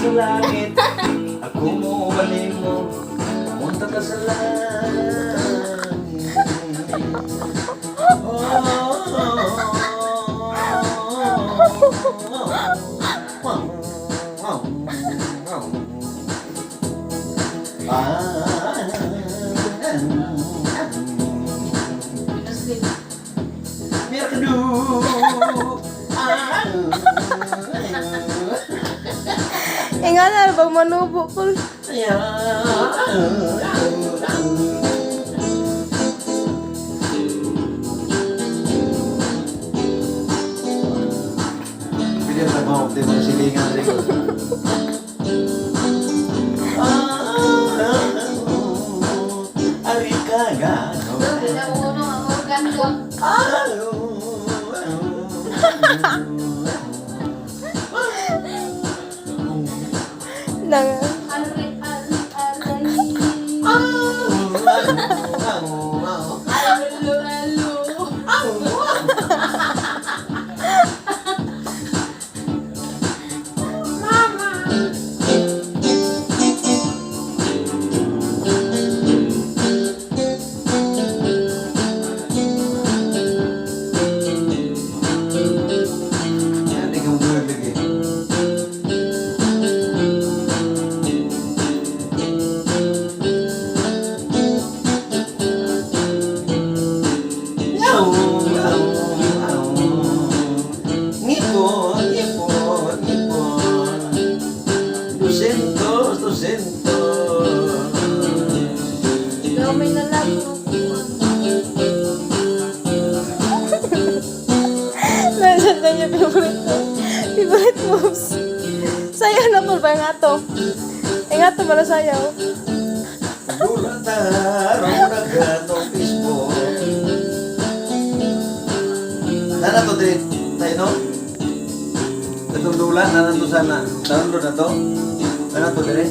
Sa langit. Ako mo mo. Pumunta ka sa langit. Oh, oh, oh, ah, Pinasli. Merkadu. Ah. Ingana bang manubo ko. Pwede sa mga opti mga silingan rin. Arika Wala ko ano, ang organ ko. Nang Aray, aray, aray. Alo, alo. Yan, ikaw mo lagi. Ngipon, ngipon, ngipon. 200, 200. Daw may nalabo ako. Nasa na niya favorite favorite moves. Sayaw na ko ba nga to? Eh nga to bala sayaw. Dula tarong naganong Facebook. Nana to diri tayo no? Katong dula, nana to sana. Download na to. Nana to diri.